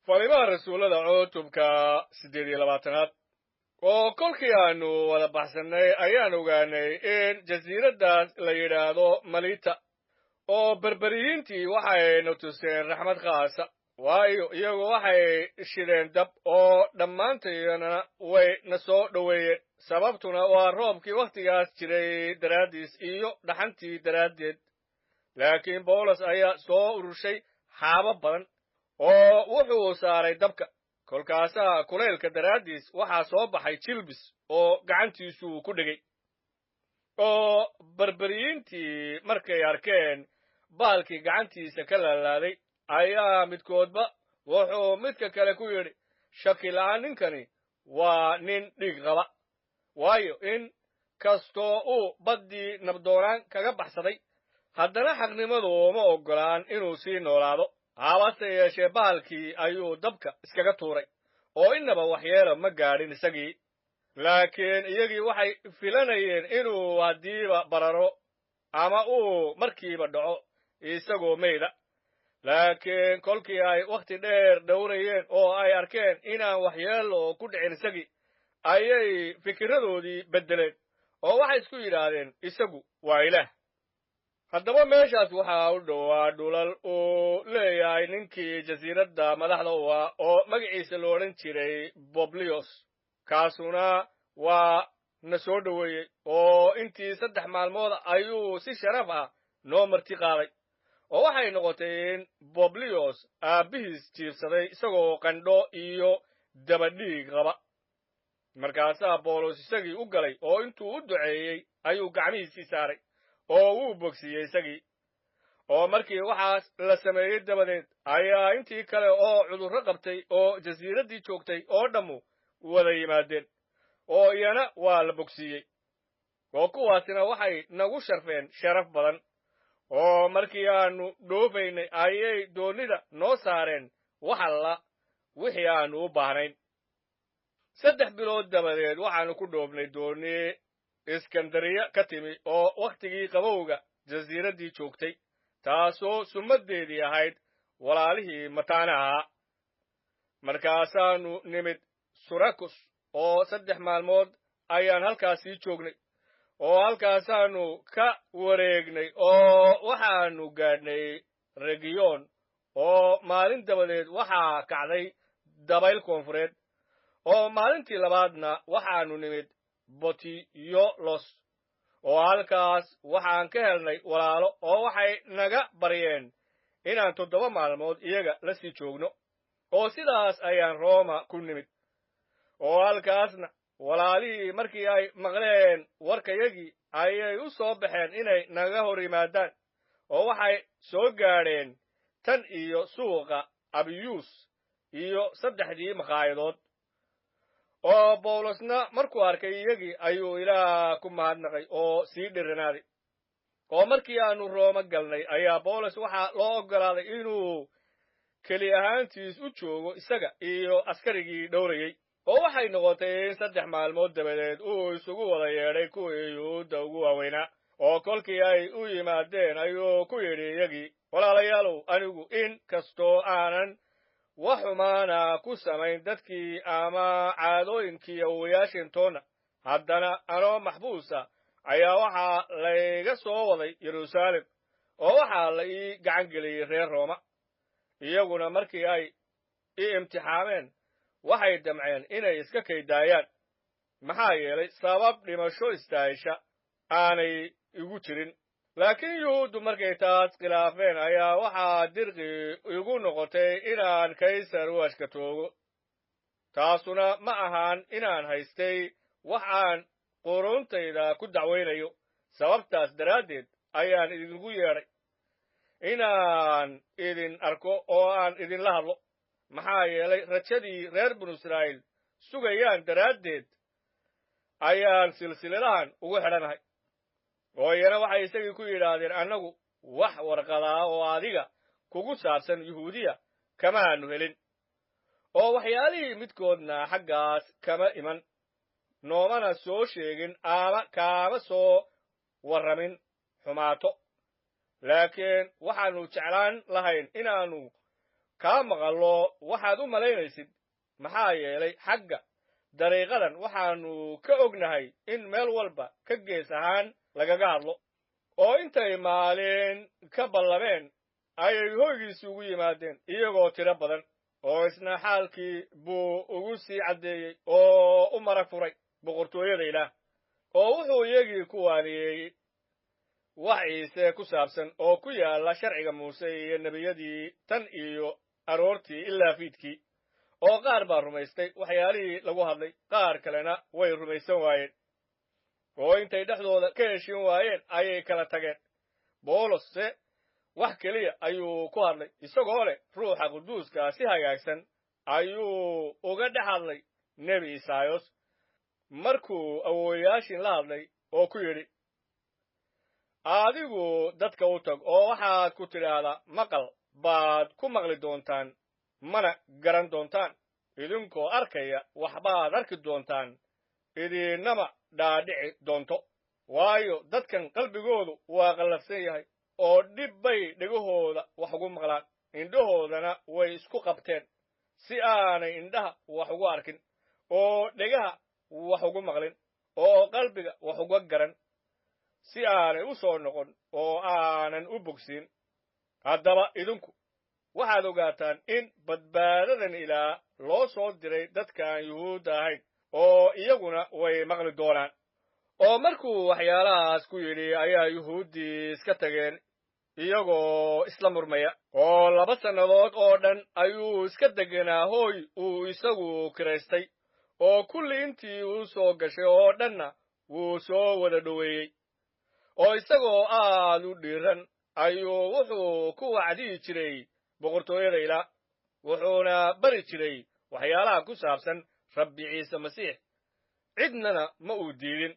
Falimaha rasuullada cutubka 28aad. Oo kolkii aannu wada baxsannay ayaan ogaanay in jasiiraddaas la yidhaahdo Malita. Oo Berberiyiintii waxayna tuseen raxmad khaasa, waayo, iyagu waxay shideen dab oo dhammaantayana way na soo dhoweeyeen. Sababtuna waa roobkii wakhtigaas jiray daraaddiis iyo dhaxantii daraaddeed. Laakiin Bawlos ayaa soo urushay xaabo badan oo wuxuu saaray dabka. Kolkaasaa kulaylka daraaddiis waxaa soo baxay jilbis oo gacantiisuu ku dhegay. Oo Berberiyiintii markay arkeen baalkii gacantiisa ka laalaaday, ayaa midkoodba wuxuu midka kale ku yidhi, "Shaki la'aan ninkani waa nin dhiig qaba, waayo, in kastoo uu baddii nabdoonaan kaga baxsaday, haddana xaqnimadu uma oggolaan inuu sii noolaado." Habase yeeshee bahalkii ayuu dabka iskaga tuuray, oo innaba waxyeelo ma gaadhin isagii. Laakiin iyagii waxay filanayeen inuu haddiiba bararo ama uu markiiba dhaco isagoo meyda. Laakiin kolkii ay wakhti dheer dhowrayeen oo ay arkeen inaan waxyeelo ku dhicin isagii, ayay fikirradoodii beddeleen oo waxay isku yidhaahdeen, "Isagu waa ilaah." Haddaba meeshaas waxaa u dhowaa dhulal uu leeyahay ninkii jasiiradda madaxda u ah oo magaciisa lo odhan jiray Bobliyos. Kaasuna waa na soo dhoweeyey, oo intii 3 maalmood ayuu si sharaf ah noo marti qaaday. Oo waxay noqotay in Bobliyos aabbihiis jiibsaday isagoo qandho iyo dabadhiig qaba. Markaasaa Bawlos isagii u galay, oo intuu u duceeyey ayuu gacmihiisii saaray, oo wuu bogsiiyey isagii. Oo markii waxaas la sameeyey dabadeed ayaa intii kale oo cudurro qabtay oo jasiiraddii joogtay oo dhammu wada yimaadeen, oo iyana waa la bogsiiyey. Oo kuwaasina waxay nagu sharfeen sharaf badan. Oo markii aannu dhoofaynay ayay doonnida noo saareen wax alla wixii aannu u baahnayn. 3 bilood dabadeed waxaannu ku dhoofnay doonni Iskandariya ka timi oo wakhtigii qabowga jasiiraddii joogtay, taasoo sumaddeedii ahayd Walaalihii Mataanaha. Markaasaannu nimid Surakus, oo 3 maalmood ayaan halkaasii joognay. Oo halkaasaannu ka wareegnay oo waxaannu gaadhnay Regiyon. Oo maalin dabadeed waxaa kacday dabayl koonfureed, oo maalintii labaadna waxaannu nimid Botiyolos. Oo halkaas waxaan ka helnay walaalo, oo waxay naga baryeen inaan 7 maalmood iyaga la sii joogno. Oo sidaas ayaan Rooma ku nimid. Oo halkaasna walaalihii markii ay maqleen warkayagii ayay u soo baxeen inay naga hor yimaadaan, oo waxay soo gaadheen tan iyo suuqa Abiyuus iyo Saddexdii Makaayadood. Oo Bawlosna markuu arkay iyagii ayuu Ilaah ku mahadnaqay oo sii dhiranaaday. Oo markii aannu Rooma galnay ayaa Bawlos waxaa loo oggolaaday inuu keli ahaantiis u joogo, isaga iyo askarigii dhowrayey. Oo waxay noqotay in 3 maalmood dabadeed uu isugu wada yeedhay kuwii Yuhuudda ugu waaweynaa. Oo kolkii ay u yimaadeen ayuu ku yidhi iyagii, "Walaalayaalow, anigu in kastoo aanan wax xumaana ku samayn dadkii ama caadooyinkii awowayaashintoonna, haddana anoo maxbuusa ayaa waxaa layga soo waday Yeruusaalem, oo waxaa la ii gacan geliyey reer Rooma. Iyaguna markii ay i imtixaameen waxay damceen inay iska kaydaayaan, maxaa yeelay, sabab dhimasho istaahisha aanay igu jirin. Laakiin Yuhuuddu markay taas khilaafeen ayaa waxaa dirqi igu noqotay inaan Kaysar u ashkatoogo. Taasuna ma ahaan inaan haystay wax aan quruntayda ku dacwaynayo. Sababtaas daraaddeed ayaan idinku yeedhay inaan idin arko oo aan idinla hadlo, maxaa yeelay, rajadii reer binu Israa'iil sugayaan daraaddeed ayaan silsiladahan ugu xidhanahay." Oo iyana waxay isagii ku yidhaahdeen, "Annagu wax warqadaa oo adiga kugu saabsan Yuhuudiya kamaanu helin, oo waxyaalihii midkoodna xaggaas kama iman, noomana soo sheegin ama kaama soo warramin xumaato. Laakiin waxaannu jeclaan lahayn inaannu kaa maqallo waxaad u malaynaysid, maxaa yeelay xagga dariiqadan waxaannu ka ognahay in meel walba ka gees ahaan lagaga hadlo. Oo intay maalin ka ballameen ayay hoygiisi ugu yimaadeen iyagoo tiro badan, oo isna xaalkii buu ugu sii caddeeyey oo u marag furay boqortooyada Ilaah. Oo wuxuu iyagii ku waaniyey wax Ciise ku saabsan oo ku yaalla sharciga Muuse iyo nebiyadii tan iyo aroortii ilaa fiidkii. Oo qaar baa rumaystay waxyaalihii lagu hadlay, qaar kalena way rumaysan waayeen. Oo intay dhexdooda ka heshin waayeen ayay kala tageen. Bawlos-se wax keliya ayuu ku hadlay, isagoo leh Ruuxa Quduuska si hagaagsan ayuu uga dhex hadlay nebi Isaayos markuu awoowayaashin la hadlay oo ku yidhi, adigu dadka u tag oo waxaad ku tidhaahdaa, maqal baad ku maqli doontaan, mana garan doontaan, idinkoo arkaya waxbaad arki doontaan, idinnama dhaadhici doonto. Waayo, dadkan qalbigoodu waa qallafsan yahay, oo dhib bay dhegahooda wax ugu maqlaan, indhahoodana way isku qabteen, si aanay indhaha wax ugu arkin, oo dhegaha wax ugu maqlin, oo qalbiga wax uga garan, si aanay u soo noqon oo aanan u bogsiin. Haddaba idinku waxaad ogaataan in badbaadadan Ilaah loo soo diray dadka aan Yuhuudda ahayn, oo iyaguna way maqli doonaan. Oo markuu waxyaalahaas ku yidhi ayaa Yuhuuddii iska tageen iyagoo isla murmaya. Oo 2 sannadood oo dhan ayuu iska deganaa hooy uu isagu kiraystay, oo kulli intii uu soo gashay oo dhanna wuu soo wada dhoweeyey. Oo isagoo aad u dhiiran ayuu wuxuu ku wacdiyi jiray boqortooyada Ilaah, wuxuuna bari jiray waxyaalaha ku saabsan Rabbi Ciise Masiix, cidnana ma uu diidin.